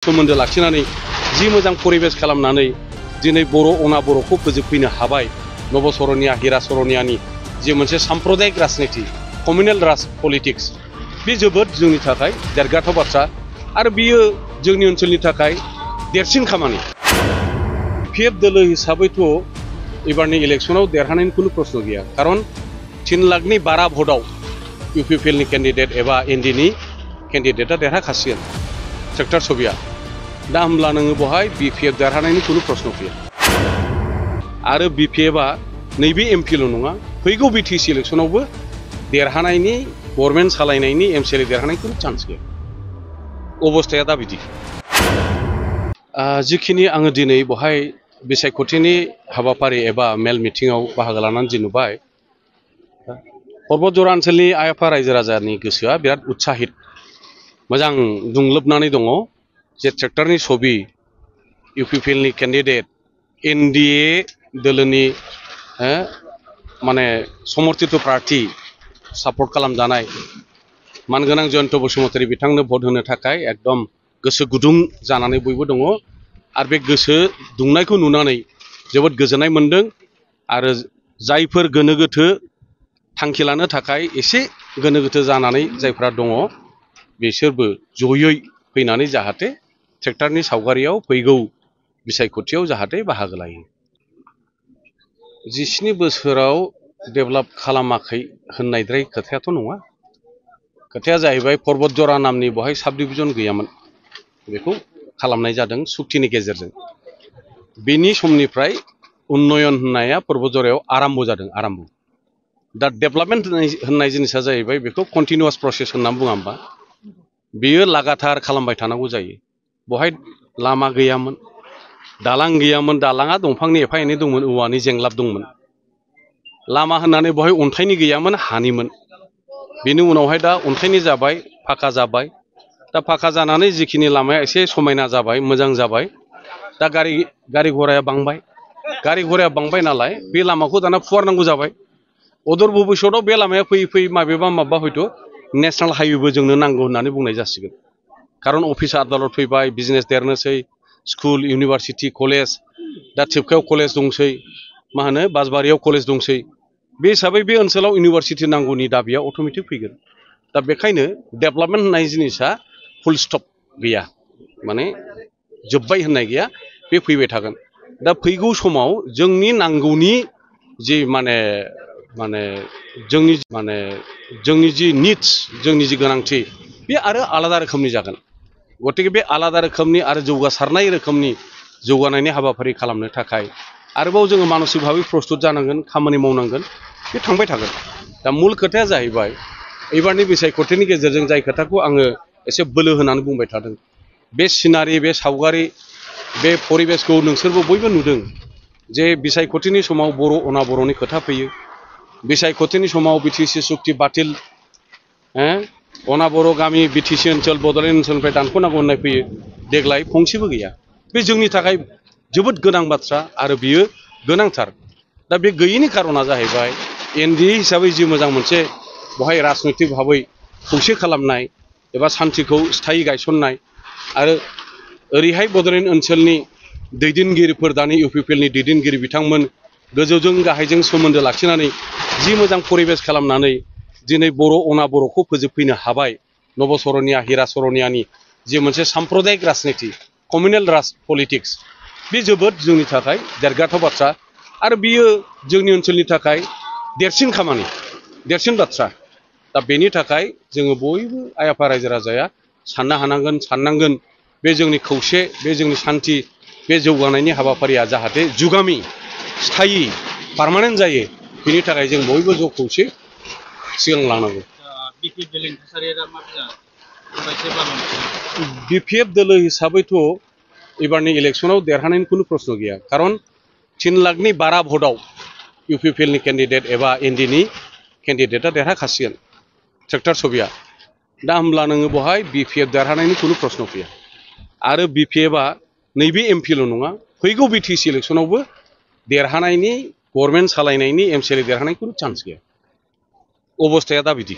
सोमोन्दो लाखिनानै जि मोजां परिबेस खालामनानै दिनै बर' अना बर'खौ फोजोबफैनो हाबाय नब सरनिया हीरा सरनियानि जि मोनसे साम्प्रदायिक राजनिति कमिउनेल राज पलिटिक्स बे जोबोद जोंनि थाखाय देरगाथाव बाथ्रा आरो बियो जोंनि ओनसोलनि थाखाय देरसिन खामानि पिएफ दोलो हिसाबैथ' एबारनि इलेक्शनाव देरहानायनि कुनु प्रश्न गैया कारण 3 लाखनि बारा भटआव इउपिपिएलनि कैंडिडेट एबा एनडिनि कैंडिडेटआ देरहाखासिगोन सेक्टर छबिया दा होमब्ला नोङो बहाय बिपिएफ देरहानायनि कुनु प्रश्न फैया आरो बिपिएफआ नैबे एमपिल' नङा फैगौ बिटिसि इलेक्शनावबो देरहानायनि गभर्नमेन्ट सालायनायनि एमसिएलए देरहानायनि कुनु चान्स गैया अबस्थाया दा बिदि जिखिनि आङो दिनै बहाय बिसायख'थिनि हाबाफारि एबा मेल मिटिंआव बाहागो लानानै जि नुबाय पर्बतजरा ओनसोलनि आइ आफा रायजो राजानि गोसोआ बिराद उत्साहित मोजां दुंलोबनानै दङ जे ट्रेक्टरनि छबि इउपिपिएलनि कैंडिडेट एनडिए दोलोनि माने समर्थित प्रार्थी सापर्ट खालामजानाय मानगोनां जयन्त बसुमतारी बिथांनो भट होनो थाखाय एकदम गोसो गुदुं जानानै बयबो दङ आरो बे गोसो दुंनायखौ नुनानै जोबोद गोजोननाय मोनदों आरो जायफोर गोनो गोथो थांखि लानो थाखाय एसे गोनो गोथो जानानै जायफोरा दङ बिसोरबो जयै फैनानै जाहाथे ट्रेक्टरनि सावगारियाव फैगौ बिसायख'थियाव जाहाथे बाहागो लायो 17 बोसोराव डेभेलप खालामाखै होननायद्राय खोथायाथ' नङा खोथाया जाहैबाय पर्बतजरा नामनि बहाय साब डिभिजन गैयामोन बेखौ खालामनाय जादों सुक्तिनि गेजेरजों बेनि समनिफ्राय उन्नयन होननाया पर्बतजरायाव आराम्भ जादों आराम्भ दा डेभेलपमेन्ट होननाय जिनिसा जाहैबाय बेखौ कन्टिनिउआस प्रसेस होनना बुङा होमबा बियो लागातार खालामबाय थानांगौ जायो बहाय लामा गैयामोन दालाङा दंफांनि एफा एनै दंमोन औवानि जेंलाब दंमोन लामा होननानै बहाय अन्थाइनि गैयामोन हानिमोन बेनि उनावहाय दा अन्थाइनि जाबाय फाका जाबाय दा फाका जानानै जिखिनि लामाया एसे समायना जाबाय मोजां जाबाय दा गारि घोड़ाया बांबाय नालाय बे लामाखौ दाना फुवारनांगौ जाबाय अदर भबिष्यतआव बे लामाया फैयै फैयै माबा हयथ' नेशनेल हाइवेबो जोंनो नांगौ होननानै बुंनाय जासिगोन कारण अफिस आदालत फैबाय बिजनेस देरनोसै स्कुल इउनिभार्सिटी कलेज दा थिपकायाव कलेज दंसै मा होनो बासबारियाव कलेज दंसै बे हिसाबै बे ओनसोलाव इउनिभार्सिटी नांगौनि दाबिया अट'मेटिक फैगोन दा बेखायनो डेभेलपमेन्ट होननाय जिनिसा फुल स्टप गैया माने जोब्बाय होननाय गैया बे फैबाय थागोन दा फैगौ समाव जोंनि नांगौनि जि माने जोंनि जि निड्स जोंनि जि गोनांथि बे आरो आलादा रोखोमनि जागोन गतिके बे आलादा रोखोमनि आरो जौगासारनाय रोखोमनि जौगानायनि हाबाफारि खालामनो थाखाय आरोबाव जोङो मानसिक भाबै प्रस्तुत जानांगोन खामानि मावनांगोन बे थांबाय थागोन दा मुल खोथाया जाहैबाय एबारनि बिसायख'थिनि गेजेरजों जाय खोथाखौ आङो एसे बोलो होनानै बुंबाय थादों बे सिनारि बे सावगारि बे परिबेसखौ नोंसोरबो बयबो नुदों जे बिसायख'थिनि समाव बर' अना बर'नि खोथा फैयो बिसायख'थिनि समाव बिटिसि सुक्ति बातिल अना बर' गामि बिटिसि ओनसोल बड'लेण्ड ओनसोलनिफ्राय दानख'नांगौ होननाय फैयो देग्लाय फंसेबो गैया बे जोंनि थाखाय जोबोद गोनां बाथ्रा आरो बियो गोनांथार दा बे गैयैनि खारना जाहैबाय एनडिए हिसाबै जि मोजां मोनसे बहाय राजनैतिक भाबै खौसे खालामनाय एबा सान्थिखौ स्थायी गायसननाय आरो ओरैहाय बड'लेण्ड ओनसोलनि दैदेनगिरिफोर दानि इउपिपिएलनि दैदेनगिरि बिथांमोन गोजौजों गाहायजों सोमोन्दो लाखिनानै जि मोजां परिबेस खालामनानै दिनै बर' अना बर'खौ फोजोबफैनो हाबाय नब सरनिया हीरा सरनियानि जि मोनसे साम्प्रदायिक राजनिति कमिउनेल राज पलिटिक्स बे जोबोद जोंनि थाखाय देरगाथाव बाथ्रा आरो बियो जोंनि ओनसोलनि थाखाय देरसिन खामानि देरसिन बाथ्रा दा बेनि थाखाय जोङो बयबो आइ आफा रायजो राजाया साननांगोन बे जोंनि खौसे बे जोंनि सान्थि बे जौगानायनि हाबाफारिया जाहाथे जुगामि स्थायी पार्मानेन्ट जायो बेनि थाखाय जों बयबो ज' खौसे सिगां लांनांगौ बिपिएफ दोलो हिसाबैथ' एबारनि इलेक्शनाव देरहानायनि कुनु प्रश्न गैया कारण 3 लाखनि बारा भटआव इउपिपिएलनि कैंडिडेट एबा एनडिनि कैंडिडेटआ देरहाखासिगोन ट्रेक्टर छबिया दा होमब्ला नोङो बहाय बिपिएफ देरहानायनि कुनु प्रश्न फैया आरो बिपिएफआ नैबे एमपिल' नङा फैगौ बिटिसि इलेक्शनावबो देरहानायनि गभर्नमेन्ट सालायनायनि एमसिएलए देरहानायनि कुनु चान्स गैया अबस्थाया दा बिदि